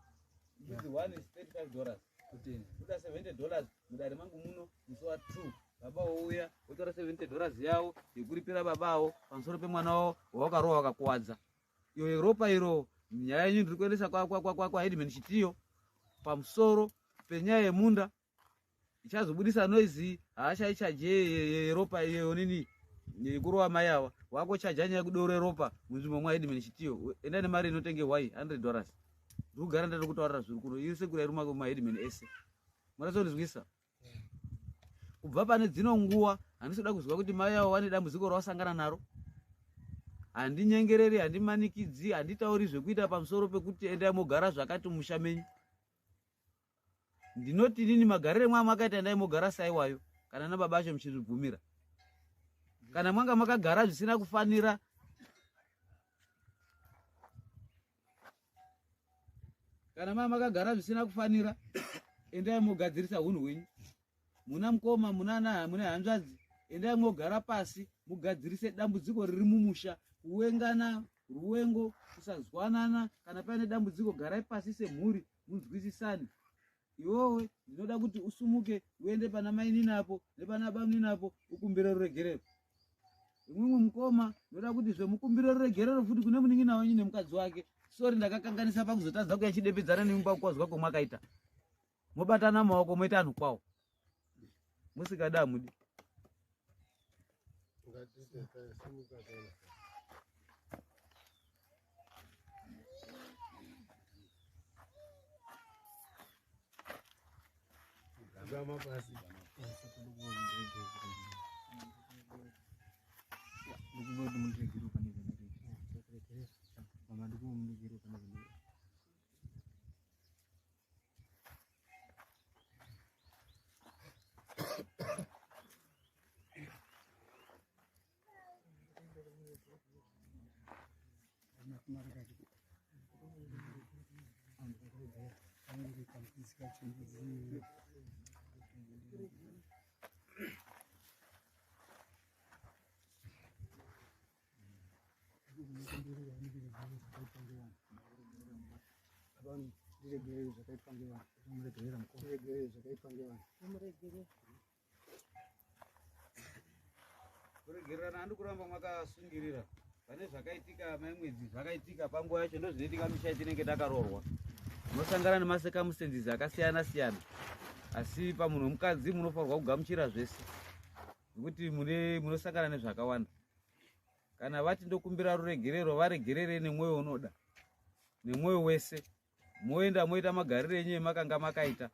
Mbudzi 1 is $35. Kutenda. Kuda $70 mudare mangu muno musi wa 2. Baba wouya wotora $70 yavo yekuripira baba avo pamusoro pemwana wavo wawakarowa wakakuwadza. Iyo ropa iro nyaya yenyu ndiri kuendesa kwaHeadman Chitiyo. pamusoro penyaya yemunda ichazobudisa noise haachaichaje yeropa yonini yekurova mai ava wakochaja nyaya yekudeura ropa munzvimbo mwaheadman Chitiyo. Enda nemari inotenge hwai 100 dollars. Ndiri kugara ndiri kutaurira zviri kuno iri sekura iri maheadman ese munasondizwisa kubva pane dzino nguva handisi kuda kuzwa kuti mai avo vane dambudziko ravasangana naro. Handinyengereri, handimanikidzi, handitauri zvekuita pamusoro pekuti endai mogara zvakati musha menyu. Ndinoti inini magarire mwa makaita endai mogara saiwayo kana nababa acho muchizvibvumira. Kana mwanga makagara zvisina kufanira kana mama makagara zvisina kufanira endai mogadzirisa hunhu hwenyu. Muna mukoma, muna na mune hanzvadzi, endai mogara pasi mugadzirise dambudziko riri mumusha. Kuwengana, ruwengo, kusazwanana, kana paine dambudziko garai pasi semhuri munzwisisane. Iwewe ndinoda kuti usumuke uende pana mainini apo nepana bamunini apo ukumbire ruregerero. Imwimwi mukoma ndoda kuti zvemukumbire ruregerero futi kune munin'ina wenyu nemukadzi wake. Sorry ndakakanganisa pakuzotadza kuya chidembedzana nemi pakukwazwa kwamwakaita. Mobatana maoko moita anhu kwawo. Musikada hamudi. Gama pasi. Kuregererana handi kuramba mwakasungirira pane zvakaitika mai Mwedzi, zvakaitika panguva yacho ndozvinoitika misha yatinenge takaroorwa. Munosangana nemacircumstances akasiyana siyana, asi pamunhu wemukadzi munofanirwa kugamuchira zvese nekuti munosangana nezvakawanda. Kana vati ndokumbira ruregerero, varegerere nemwoyo unoda, nemwoyo wese. Moenda moita magariro enyu emakanga makaita.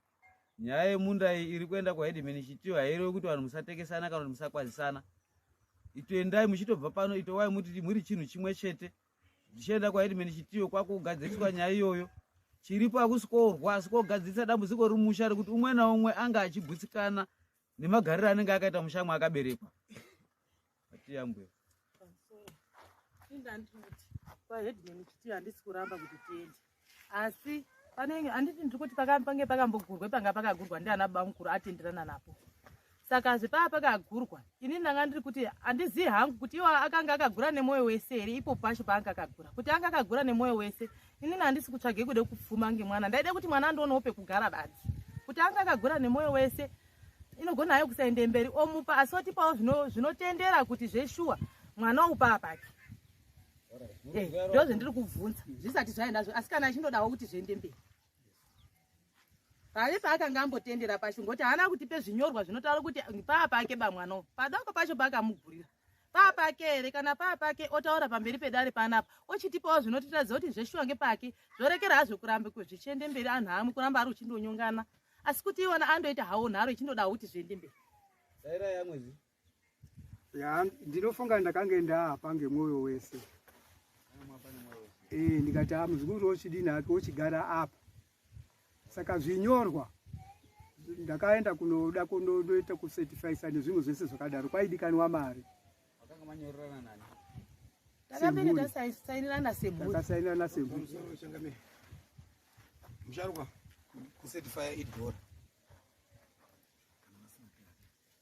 Nyaya yemunda iyi iri kuenda kwaheadman Chitiyo hairevi kuti vanhu musatekesana kana kuti musakwazisana. Itoendai muchitobva pano, itowai muti muri chinhu chimwe chete. Tichienda kwaheadman Chitiyo kwakugadziriswa nyaya iyoyo. Chiripo hakusi koorwa, asi kogadzirisa dambudziko riri mumusha rekuti umwe naumwe anga achigutsikana nemagariro anenge akaita musha mwaakaberekwa. Atiyambwe. Kwaheadman Chitiyo handisi kuramba kuti tiende, asi panenge handiti ndiri kuti pange pakambogurwe panga pakagurwa ndiana bamukuru atenderana napo. Saka zvepaa pakagurwa, ini ndanga ndiri kuti handizivi hangu kuti iwo akanga akagura nemwoyo wese here ipo pacho paanga akagura, kuti anga akagura nemwoyo wese. Inini handisi kutsvage kude kupfuma ngemwana, ndaida kuti mwana andionewo pekugara badzi. Kuti anga akagura nemwoyo wese inogona hayo kusaende mberi omupa, asi otipawo zvinotendera kuti zveshuwa mwana upaa pake. Ndo zvendiri kubvunza zvisati zvaenda zvo, asi kana achindodawo kuti zviende mberi pave paakanga ambotendera pacho, ngokuti haana kutipe zvinyorwa zvinotaura kuti paa pake ba mwana uyu padoko pacho paakamugurira paa pake here. Kana paa pake otaura pamberi pedare panapa, ochitipawo zvinotiratidza kuti zveshuwa ngepake, zvorekera hazvo kurambe zvichiende mberi. Anhu amwe kuramba ari uchindonyongana, asi kuti iwona andoita hawo nharo ichindodawo kuti zviende mberi. Daira yamwedzi. Ya, ndinofunga ndakange ndaapa ngemwoyo wese. Ndikati muzukuru ochidini hake ochigara apa. Saka zvinyorwa ndakaenda kunoda kunoita kucertifyisa nezvimwe zvese zvakadaro, kwaidikanwa mari. Makanga manyorerana nani? Takapinda tasainirana semhuri. Takasainirana semhuri. Musharukwa, kucertify idhora.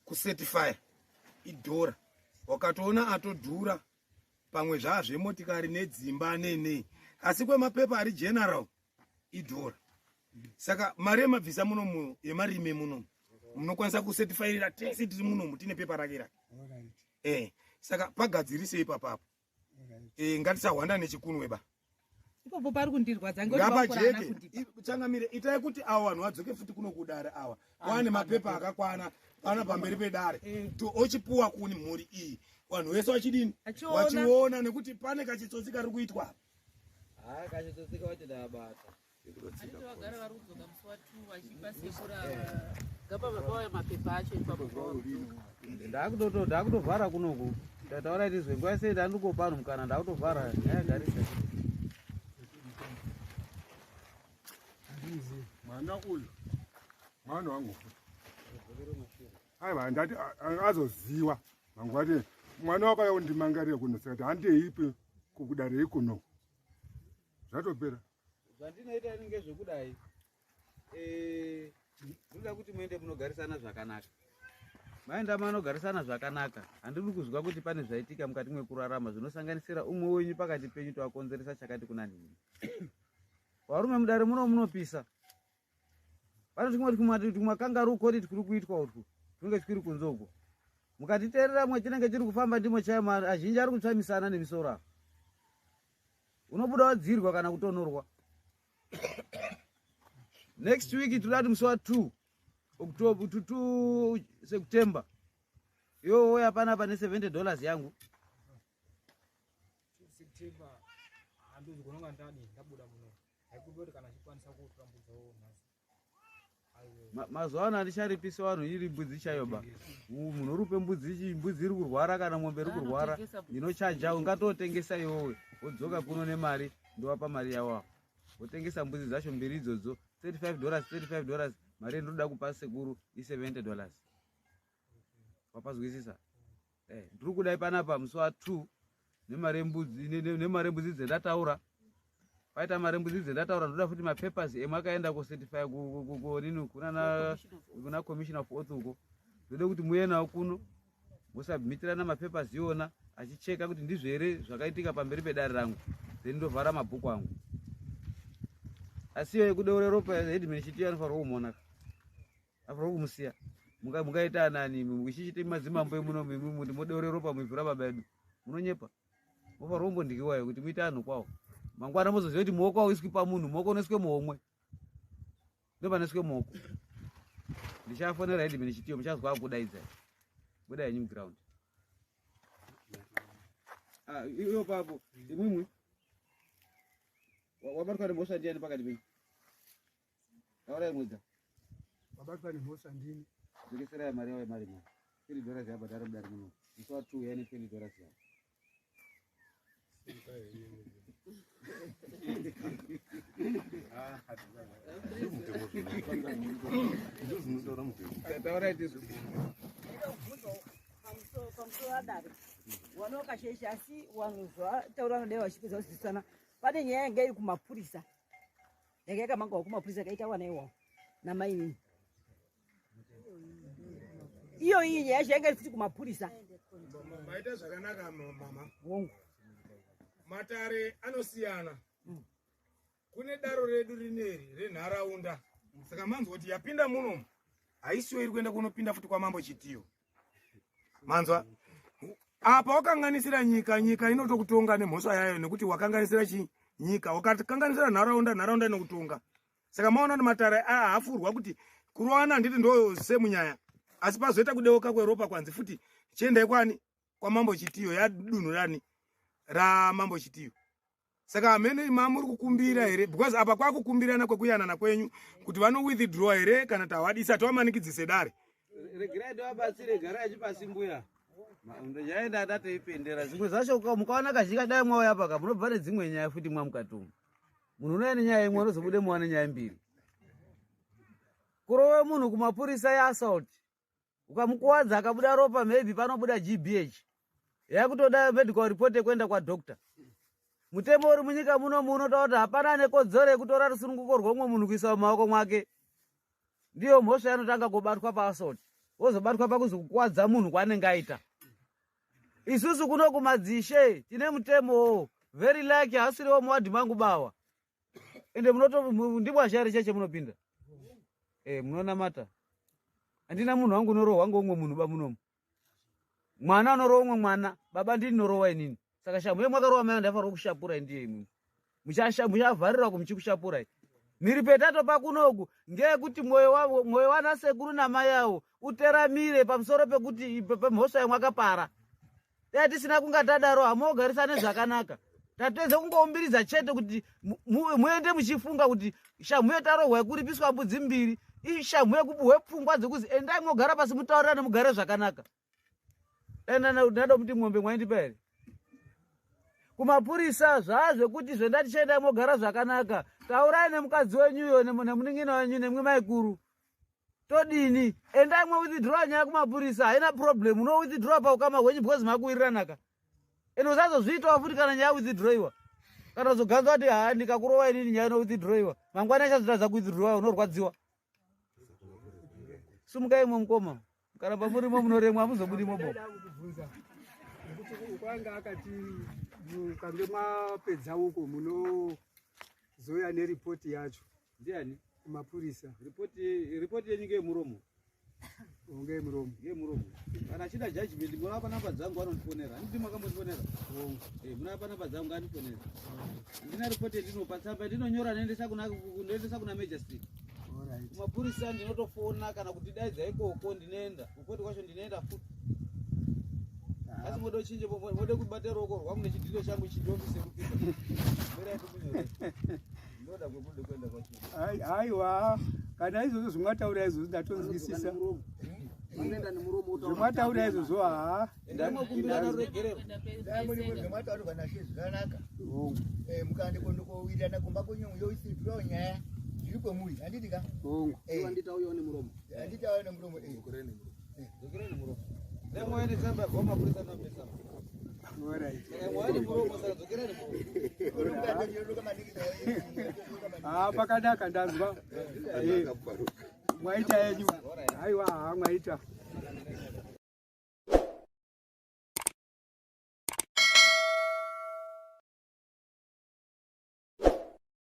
Kucertify idhora. Wakatoona atodhura pamwe zvaa zvemotikari nedzimba nei, asi kwemapepa ari general idhora. Saka mari yemabvisa munomu yemarime munomu munokwanisa kucertifyira tese tiri munomu tine pepa rake rake. Saka pagadzirise ipapapo. Ngatisahwanda nechikunwe ba. Ipopo pari kundirwadza ngekuti bamukuru haana Ngapajeke. kundipa. Changamire, itai kuti awa vanhu vadzoke futi kuno kudare awa. Wane mapepa akakwana pana pamberi pedare. To ochipuwa kuni mhuri iyi. Vanhu vese vachidini? Vachiona. Vachiona nekuti pane kachitsotsi kari kuitwa apa. Haa kachitsotsi kacho ndabata. Handiti vagara vari kudzoka musi wa 2 vachipa sekuru ava gapa baba vaya mapepa acho ipapo Ndakutoto ndakutovhara kunoku. Ndataura tizwe nguva sei ndandikopa vanhu mukana ndakutovhara nyaya yagarisa. Mwana uyu mwana wangu aiwa ndati azoziwa mangu ati mwana wakauya kundimangarira kuno saka ti handeipi kudarei kuno zvatopera. Zvandinoita ini ngezvekudai. Eh, ndinoda kuti muende munogarisana zvakanaka. Maenda manogarisana zvakanaka. Handidi kuzwa kuti pane zvaitika mukati mwekurarama zvinosanganisira umwe wenyu pakati penyu toakonzeresa chakati kuna nhingi. Varume mudare muno munopisa. Pane tumwe tumakangaroo koti turi kuitwa utwu tunenge twiri kunze uko. Mukatiteerera mwe chinenge chiri kufamba ndimo chaimo azhinji ari kutsva misana nemisoro apa. Unobuda wadzirwa kana kutonorwa. Next week toda kuti musi wa 2 October to 2 September. Iwe wouya panapa ne 70 dollars yangu. September handizi kunonga ndadi ndabuda muno. Haikubi kuti kana achikwanisa kutambudzawo nhasi. Mazuva ano handicharipisi vanhu iri mbudzi chaiyo ba. Munhu uri kupe mbudzi chi mbudzi iri kurwara kana mombe iri kurwara ndinochaja ungatotengesa iwowe wodzoka kuno nemari ndowapa mari yawo apo. Wotengesa mbudzi dzacho mbiri idzodzo 35 dollars 35 dollars mari yendinoda kupa sekuru i 70 dollars. Wapazwisisa? Ndiri kudai panapa musi wa 2 nemari yembudzi nemari yembudzi dzendataura. Paita mari yembudzi dzendataura ndoda futi mapapers emakaenda kucertify kunini kunana kuna commissioner of oath uko. Ndoda kuti muuye nawo kuno mosubmitirana mapapers iwona achicheka kuti ndizvo here zvakaitika pamberi pedare rangu. Then ndovhara mabhuku angu. Asi iyo yekudeura ropa headman Chitiyo anofanirwa kumuona. Anofanirwa kumusiya. Mungaita anani imwi muchichiti madzimambo emuno imwi muti modeure ropa muivhu rababa edu. Munonyepa. Mofanirwa kumbondikiwayo kuti muite anhu kwawo. Mangwana mozoziva kuti muoko hauiswi pamunhu, muoko unoiswe muhomwe. Ndopanoiswe muoko. Ndichafonera headman Chitiyo muchazwa akudaidza. Budai henyu muground. Iyo papo imwimwi wabatwa nemhosva ndiani pakati penyu? Taurai mwega. Wabatwa nemhosva ndini. Dzokeserai mari yawo yemari mari. 3 dollars yabhadhara mudare muno. Musi wa 2 yaine 20 dollars yawo. Taurai tizwe. Pamusoro adare vanokashesha asi vanhu zvataura vanodai vachipedza kuzivisana pane nyaya yanga iri kumapurisa yanga yakamangwa kumapurisa yakaita wana iwawo namainini iyo iyi nyaya yacho yanga iri futi kumapurisa. Maita zvakanaka mama. Hongu. Matare anosiyana. Kune daro redu rineri renharaunda. Saka manzwa kuti yapinda muno haisiyo iri kuenda kunopinda futi kwamambo Chitiyo. Manzwa? Apa wakanganisira nyika, nyika inotokutonga nemhosva yayo nekuti wakanganisira chi nyika, wakakanganisira nharaunda, nharaunda inokutonga. Saka maona kuti matare aya haafurwa kuti kurowana handiti ndo semunyaya. Asi pazoita kudeuka kweropa kwanzi futi chiendai kwani kwamambo Chitiyo yadunhu rani ramambo Chitiyo. Saka hamene mamuri kukumbira here because apa kwakukumbirana kwekuyanana kwenyu kuti vano withdraw here kana tawadisa towamanikidzise dare. Regerai ndivabatsire, garai achipasi mbuya. Yaenda ndatoipendera zvimwe zvacho mukaona kazhinji dai mwauya paka munobva nedzimwe nyaya futi mwamukati umu. Munhu unouya nenyaya imwe unozobude muwane nyaya mbiri. Kurova munhu kumapurisa yeassault ukamukuwadza akabuda ropa maybe panobuda GBH yakutoda medical report yekuenda kwadoctor. Mutemo uri munyika muno munotaura kuti hapana ane kodzero yekutora rusununguko rweumwe munhu kuisa mumaoko mwake. Ndiyo mhosva yanotanga kubatwa paassault, wozobatwa pakuzokuwadza munhu kwaanenge aita. Isusu kuno kumadzishe tine mutemowo very lucky hasiriwo muwadhi mangu bawa. Ende munoto ndibwasha here cheche munopinda? Munonamata. Handina munhu wangu unorohwa ngoumwe munhu ba munomu. Mwana unorohwa umwe mwana, baba ndini norohwa inini. Saka shamhu yemwakarohwa mai ndaifanirwa kushapura ndiye imwe. Muchavharirwa kumuchikushapurai. Mhiripo yatatopa kunoku ngeyekuti mwoyo wavo, mwoyo wana sekuru namai avo uteramire pamusoro pekuti pemhosva yamwakapara. Dai tisina kunga tadaro hamuogarisane zvakanaka. Tatedza kungoumbiridza chete kuti muende muchifunga kuti shamhu yetarohwa yekuripiswa mbudzi mbiri ishamhu yekupuhwe pfungwa dzekuzi endai mogara pasi mutaurirane mugare zvakanaka. Dai ndada kuti mombe mwaindipa here? Kumapurisa zvaazvekuti zvendati chiendai mogara zvakanaka, taurai nemukadzi wenyuyo nemunin'ina wenyu nemwi maikuru. Todini? Endai mowithdraw nyaya kumapurisa, haina problem, unowithdraw paukama hwenyu because makuwiriranaka. Ende usazozviitawo futi kana nyaya withdrawiwa. Kana uzoganza kuti haa ndikakurova inini nyaya inowithdrawiwa, mangwana ichazotadza kuwithdrawiwa, unorwadziwa. Sumukai imwe mukoma, kana pamurimo munoremwa hamuzobudimo bo. Nekuti kwanga akati mukange mapedza uko munozouya neripoti yacho. Ndiani? Kumapurisa. Ripoti yenyu ngeyemuromo. Ngeyemuromo. Ngeyemuromo. Kana achida judgment munapa namba dzangu anondifonera. Handiti makambondifonera? Munapa namba dzangu andifonera. Handina ripoti yandinopa, tsamba yandinonyora ndinoendesa kuna magistrate. Kumapurisa ndinotofona kana kuti daidza ikoko ndinoenda. Kukoti kwacho ndinoenda futi. Asi mode uchinje, mode kubata ruoko rwangu nechidhino changu chidofise kupinda. Mirai tikunyore. Ndoda kwekude kuenda kwacho. Aiwa, kana izvozvo zvimwataura izvozvo ndatonzwisisa. Zvimwataura izvozvo haa. Ndamokumbirana ruregerero. Zvamataurwa nashe zvakanaka. Mukaende kondokowirirana kumba kwenyu yoisirwa nyaya zviri kwemuri handiti ka? Hongu. Handitauyawo nemuromo. Handitauyawo nemuromo. Dzokerai nemuromo. Nemwaende tsamba goma purisa nambe tsamba. Alright. Muromo saka dzokerai nemuromo. Ah, pakanaka ndanzwa. Mwaita yenyu. Aiwa, haa mwaita.